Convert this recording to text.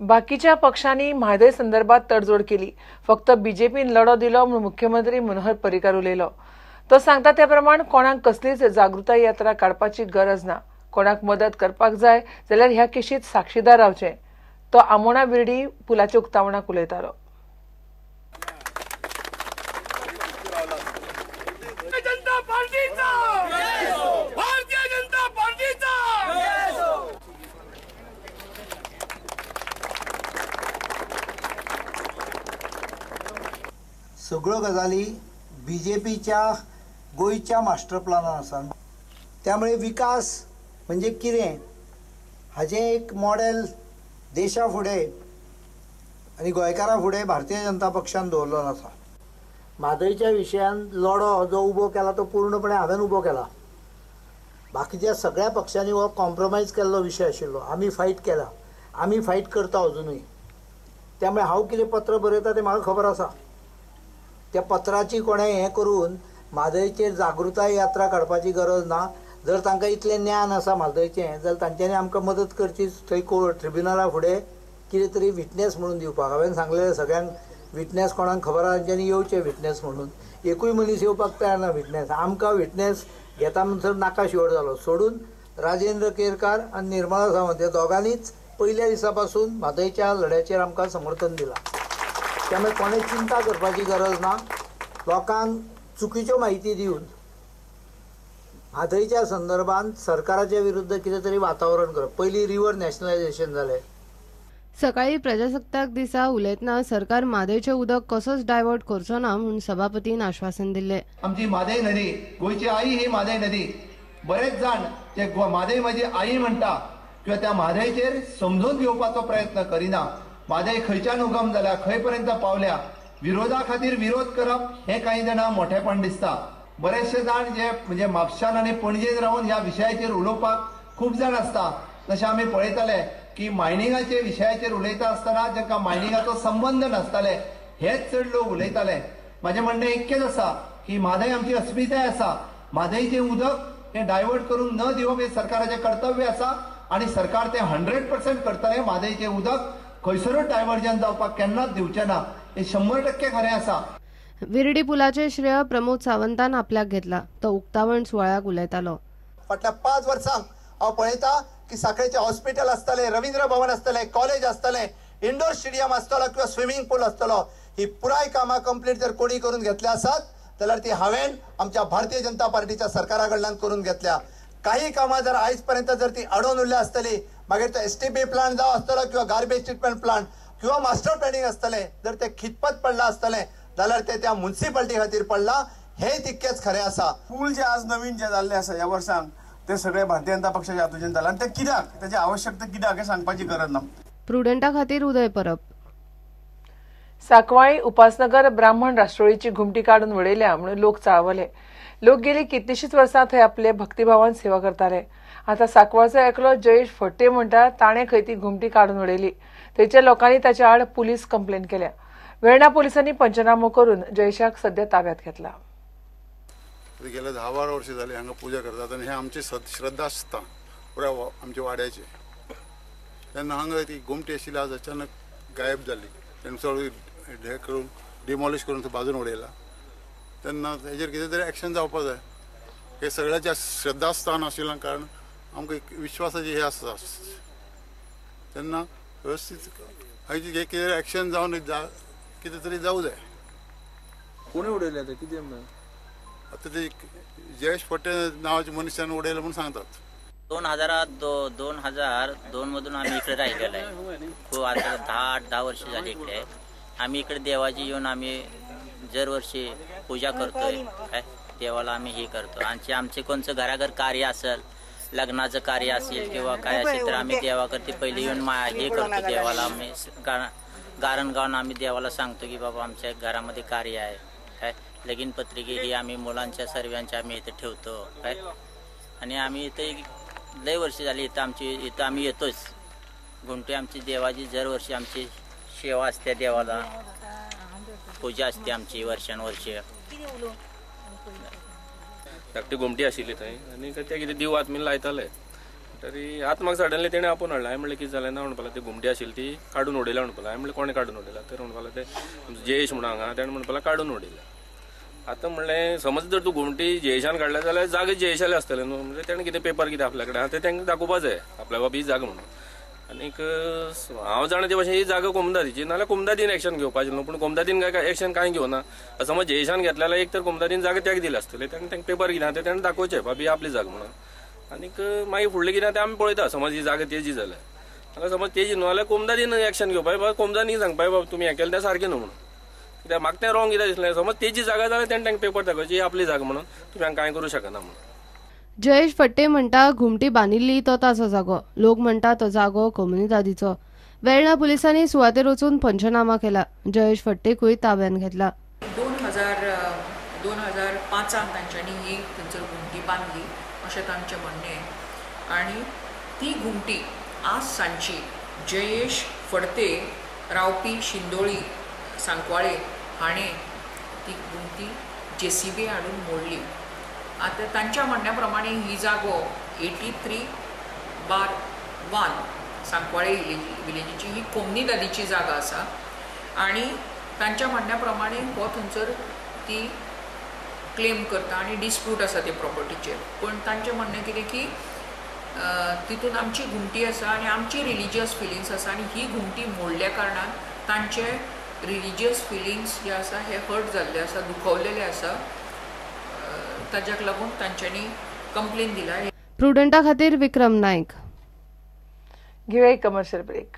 बाकीच्या पक्षांनी म्हादय संदर्भात तडजोड केली, फक्त बीजेपीन लढो दिलो म्हूण मुख्यमंत्री मनोहर पर्रीकार उलयलो. तो सांगता त्या प्रमाण कोणाक कसलीच जागृताय यात्रा काडपाची गरज ना. कोणाक मदत करपाक जाय जाल्यार ह्या केशीत साक्षीदार रावचें. तो आमोणा विर्डी पुलाच्या उक्तावणाक उलयतालो. सगळ्यो गजाली बीजेपीच्या गोंयच्या मास्टर प्लानान आसा. त्यामुळे विकास म्हणजे कितें हाजें एक मॉडेल देशा फुडें आनी गोंयकारां फुडें भारतीय जनता पक्षान दवरलो आसा. म्हादयच्या विशयान लढो जो उबो केला तो पूर्णपणे हांवें उबो केला. बाकीच्या सगळ्या पक्षांनी हो कॉम्प्रोमायज केल्लो विशय आशिल्लो. आमी फायट केला, आमी फायट करता अजुनूय. त्यामुळे हांव कितें पत्र बरयता तें म्हाका खबर आसा. त्या पत्राची कोणें हें करून म्हादयचेर जागृताय यात्रा काडपाची गरज ना. जर तांकां इतलें ज्ञान आसा म्हादयचें जाल्यार तांच्यांनी आमकां मदत करची थंय कोर्ट ट्रिब्युनला फुडें कितें तरी विटनेस म्हणून दिवपाक. हांवें सांगलें सगळ्यांक विटनेस कोणाक खबर आसा तांच्यांनी येवचें विटनेस म्हणून. एकूय मनीस येवपाक तयार ना विटनेस. आमकां विटनेस घेता म्हणसर नाका शिवर जालो. सोडून राजेंद्र केरकार आनी निर्मला सावंत ह्या दोगांनीच पयल्या दिसा पासून म्हादयच्या लढ्याचेर आमकां समर्थन दिलां. त्यामुळे कोणें चिंता करपाची गरज ना. लोकांक चुकीच्यो म्हायती दिवन म्हादयच्या संदर्भात सरकाराच्या विरुद्ध कितें तरी वातावरण करप. पयलीं रिवर नॅशनलायझेशन जालें. सकाळी प्रजासत्ताक दिसा उलयतना सरकार म्हादयचें उदक कसोच डायवर्ट करचो ना म्हूण सभापतीन आश्वासन दिल्लें. आमची म्हादय नदी, गोंयची आई ही म्हादय नदी. बरेच जाण जे म्हादय म्हजी आई म्हणटा किंवा त्या म्हादयचेर समजून घेवपाचो प्रयत्न करिना. म्हादय खंयच्यान उगम जाल्या, खंय पर्यंत पावल्या, विरोधा खातीर विरोध करप हें कांय जाणां मोठेपण दिसता. बरेचशे जाण जे म्हणजे म्हापशान आनी पणजेन रावन ह्या विशयाचेर उलोवपाक खूब जाण आसता. जशें आमी पळयताले की मायनिंगाचे विशयाचेर उलयता आसतना जांकां मायनिंगाचो संबंद नासताले हेच चड लोक उलयताले. म्हाजें म्हणणें इतकेंच आसा की म्हादय आमची अस्मिताय आसा. म्हादयचें उदक हें डायवर्ट करूंक न दिवप हें सरकाराचें कर्तव्य आसा आनी सरकार तें 100% करतलें. म्हादयचें उदक खंयसरूच डायवर्जन जावपाक केन्नाच दिवचें ना हें 100% खरें आसा. विर्डी पुलाचें श्रेय प्रमोद सावंतान आपल्याक घेतला. तो उक्तावण सुवाळ्याक उलयतालो. फाटल्या 5 वर्सांक हांव पळयता की साखळेचें हॉस्पिटल आसतलें, रवींद्र भवन आसतलें, कॉलेज आसतलें, इंडोर स्टेडियम आसतलो किंवा स्विमींग पूल आसतलो. ही पुराय कामां कंप्लीट जर कोणी करून घेतल्या आसात जाल्यार ती हांवें आमच्या भारतीय जनता पार्टीच्या सरकारा कडल्यान करून घेतल्या. काही कामां जर आयज पर्यंत जर ती अडोवन उरल्या आसतली, मागीर तो STP plant जावं आसतलो किंवा गार्बेज ट्रिटमेंट प्लांट किंवा मास्टर प्लॅनिंग आसतलें, जर ते खितपत पडलां आसतलें जाल्यार ते त्या म्युनिसिपालिटी खातीर पडलां हें तितकेंच खरें आसा. पूल जे आज नवीन जे जाल्ले आसा ह्या वर्सांक ते सगळे भारतीय जनता पक्षाच्या हातूंतल्यान जालां आनी ते कित्याक, ताची आवश्यकता कित्याक हें सांगपाची गरज ना. प्रुडंटा खातीर उदय परब. साकवाळी उपासनगर ब्राह्मण राष्ट्रोळीची घुमटी काडून उडयल्या म्हणून लोक चाळवले. लोक गेली कितलीशीच वर्सां थंय आपले भक्तिभावान सेवा करताले. आतां साकवाळचो एकलो जयेश फट्टे म्हणटा ताणें खंय ती घुमटी काडून उडयली. थंयच्या लोकांनी ताच्या आड पुलीस कंप्लेन केल्या. वेर्णा पोलिसांनी पंचनामो करून जयेशाक सध्या ताब्यात घेतला. गेल्या 10-12 वर्सां जाली हांगा पुजा करतात आनी हें आमची श्रद्धा आसता पुराय आमच्या वाड्याची. तेन्ना हांगा ती घुमटी आशिल्ली आज अचानक गायब जाली. तेणें सगळी हें करून डिमॉलिश करून बाजून उडयला. तेन्ना हेजेर कितें तरी एक्शन जावपा जाय. हे सगळ्याच्या श्रद्धास्थान आशिल्ल्या कारण आमकां एक विश्वासाची हें आसता. तेन्ना वेवस्थीत हाजी कितें एक्शन जावन कितें तरी जावं जाय. कोणी उडयलें आतां कितें आतां ते जयेश फट्टे नांवाच्या मनशान उडयलें म्हूण सांगतात. 2002 मधून आम्ही इकडे राहिलेलो आहे. खूप आता 8-10 वर्ष झाली इकडे. आम्ही इकडे देवाची येऊन आम्ही दरवर्षी पूजा करतोय. काय देवाला आम्ही हे करतो. आणि आमचे कोणचं घराघर कार्य असेल, लग्नाचं कार्य असेल किंवा काय असेल तर आम्ही देवाकडे पहिले येऊन हे करतो. देवाला आम्ही गारण गाऊन आम्ही देवाला सांगतो की बाबा आमच्या घरामध्ये कार्य आहे. काय लगीन पत्रिके ही आम्ही मुलांच्या सर्वांच्या आम्ही इथे ठेवतो. काय आणि आम्ही इथे लय वर्ष झाली इथं आमची इथं आम्ही येतोच. घुमटी आमची देवाची दरवर्षी आमची सेवा असते, देवाला पूजा असते आमची वर्षानुवर्ष. धाकटी घुमटी आशिल्ली थंय आनी ते कितें दिव आत्मीन लायताले. तरी आतां म्हाका सडनली तेणें आपोवन हाडलें. हांवें म्हणलें कितें जालें ना म्हणपाक ती घुमटी आशिल्ली ती काडून उडयल्या म्हणपाक. हांवें म्हणलें कोणें काडून उडयला तर म्हणपाक ते जयेश म्हणून हांगा तेणें म्हणपाक काडून उडयला. आतां म्हणलें समज जर तूं घुमटी जयेशान काडल्या जाल्यार जागे जयेशाले आसतले न्हू. म्हणजे तेणें कितें पेपर कितें आपल्या कडेन आहा तें तांकां दाखोवपा जाय आपल्या बाबा ही जागा म्हणून. आनीक हांव जाणा ते भाशेन ही जागा कोमदादीची नाल्यार कोमदादीन एक्शन घेवपाचें न्हू. पूण कोमदादीन काय एक्शन कांय घेवना. समज जयेशान घेतल्या जाल्यार एक तर कोमदादीन जागा त्याक दिल्या आसतली तेणें तांकां पेपर कितें आहा तें तेणें दाखोवचें बाबा ही आपली जागा म्हणून. आनीक मागीर फुडलें कितें तें आमी पळयता. समज ही जागा तेजी जाल्यार जाल्यार समज तेजी न्हू जाल्यार कोमदादीन एक्शन घेवपाक बाबा कोमदादीन सांगपाक बाबा तुमी हें केलें तें सारकें न्हू म्हणून. कित्याक म्हाका तें रॉंग कित्याक दिसलें समज तेजी जागा जाल्यार तेणें तांकां पेपर दाखोवची ही आपली जागा म्हणून तुमी हांगा कांय करूं शकना म्हणून. जयेश फडते म्हणटा घुमटी बांदिल्ली तो ताचो जागो, लोक म्हणटा तो जागो कोमुनिदादीचो. वेर्णा पुलिसांनी सुवातेर वचून पंचनामा केला. जयेश फडतेकूय ताब्यात घेतला. 2005 तांच्यांनी ही थंयसर घुमटी बांदली अशें तांचें म्हणणें आनी ती घुमटी आज सांजची जयेश फडते रावपी शिंदोळी सांकवाळे हाणें ती घुमटी जेसीबी हाडून मोडली. आतां तांच्या म्हणण्या प्रमाणे ही जागो 83/1 सांकवाळे विलेजीची ही कोमनीदादीची जागा आसा आनी तांच्या म्हणण्या प्रमाणे हो थंयसर ती क्लेम करता आनी डिस्प्यूट आसा ते प्रॉपर्टीचेर. पूण तांचें म्हणणें कितें की तितून आमची घुमटी आसा आनी आमची रिलिजियस फिलिंग्स आसा आनी ही घुमटी मोडल्या कारणान तांचे रिलिजियस फिलिंग्स जे आसा हे हर्ट जाल्ले आसा, दुखवलेले आसा. ताज्याक लागून तांच्यांनी कंप्लेन दिला. प्रुडंटा खातीर विक्रम नायक. घेवया कमर्शियल ब्रेक.